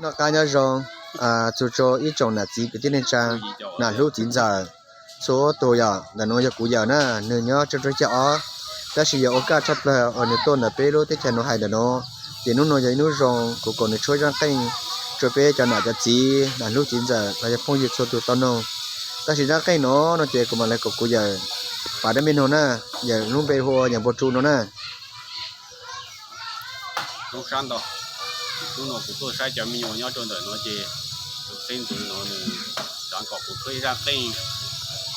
Noj qab nyob zoo, txug rua ib tsoom nam txiv kwv tij neej tsaa, nam hlub txiv ntxawm txhua tug yom. Ntawm nuav yog kuv yawm na, nwg nyob tsawg rua caj ob, tab sis yog ua kaj tshaj plawg uas nwg tuaj ntawm peb lub teb chaws nuav hais ntawm nuav. Ces nub nuav yog ib nub zoo, kuv kom nwg tshuab zaaj qeej rua peb cov nam cov txiv, nam hlub txiv ntxawm los yog phooj ywg txhua tug tau noog. Tab sis zaaj qeej nuav no ces kuv mam le kom kuv yawm pav dab me noog na, yawm lub npe hu ua yawm Npua Tsu no na. Nub sab ntau, nub nuav kuv tuaj saib cov me nyuam nyob rua ntawm nuav ces tus xeeb ntxwv nuav nws xaav kom kuv tshuab ib zaaj qeej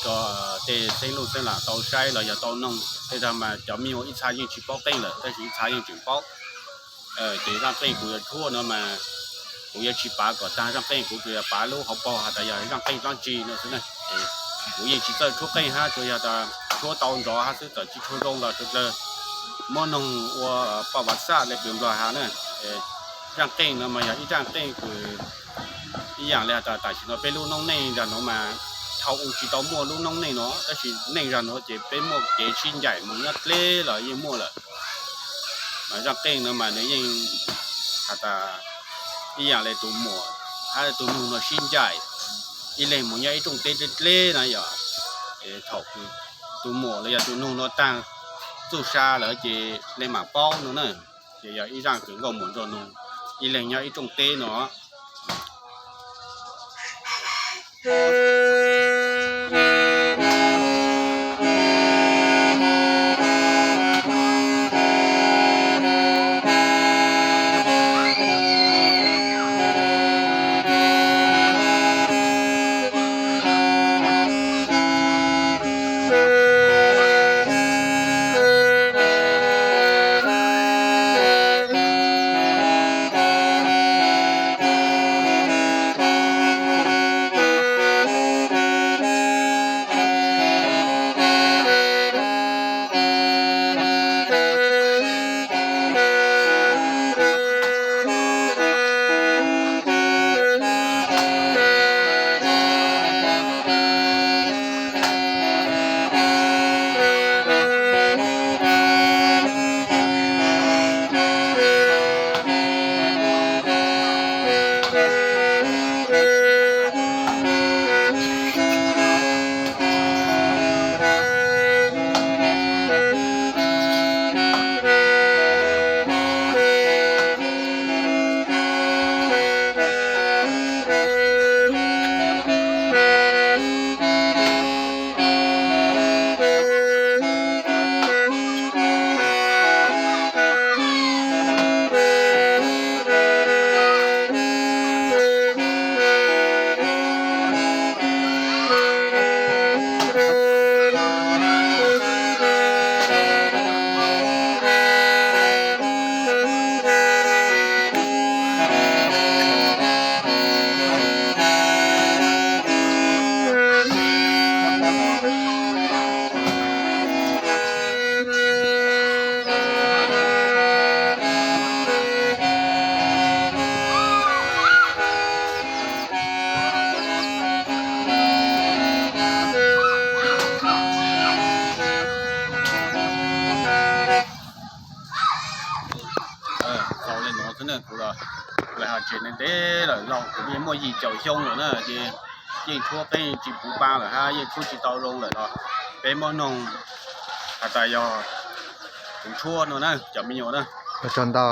rua tej xeeb luj xeeb laam tau saib los yog tau noog. Tej zag mas cov me nyuam ib txha yeej tsis paub qeej lawm, tab sis ib txha yeej tseem paub. Ces zaaj qeej kuv yuav tshuab nuav mas kuv yuav tsis pav kom taag zaaj qeej, kuv tsuas yog pav lub hauv paug has tas yog zaaj qeej dlaab tsi no xwb na. Kuv yeej tsis txawj tshuab qeej hab, tsuas yog tas tshuab tau nrov hab xwb, txawm tsis tshua zoo los tsuas dlawg muab noog ua paj vav xaj le peb Nplog has na. Zaaj qeej no mas yog ib zaaj qeej kws ib yaam le has tas tam sim no peb lub noob neej zag nuav mas thaum ub tsis tau muaj lub noob neej no, tab sis neej zag nuav ces peb muaj kev sib ncaim mus nyob dleb los yeej muaj lawm. Mas zaaj qeej no mas nws yeej has tas ib yaam le tus muam hab tus noog no sib ncaim ib leeg mus nyob ib rooj teb dleb dleb na yom. Thaum tus muam los yog tus noog no taag txuj sa lawm ces le maam paub no na. Ces yog ib zaaj kws nkauj muam nraug noog ib leeg nyob ib rooj teb no. Txaus le nuav xwb na, kuv los, kuv has tsev neeg ntev lawm, laug kuv yeej muaj yim caum xyoo lawm na, ces yeej tshuab qeej tsis puv pa lawm hab, yeej tshuab tsis tau zoo lawm los peb muab noog has tas yog kuv tshuab no na cov me nyuam na. Ua tsaug ntau.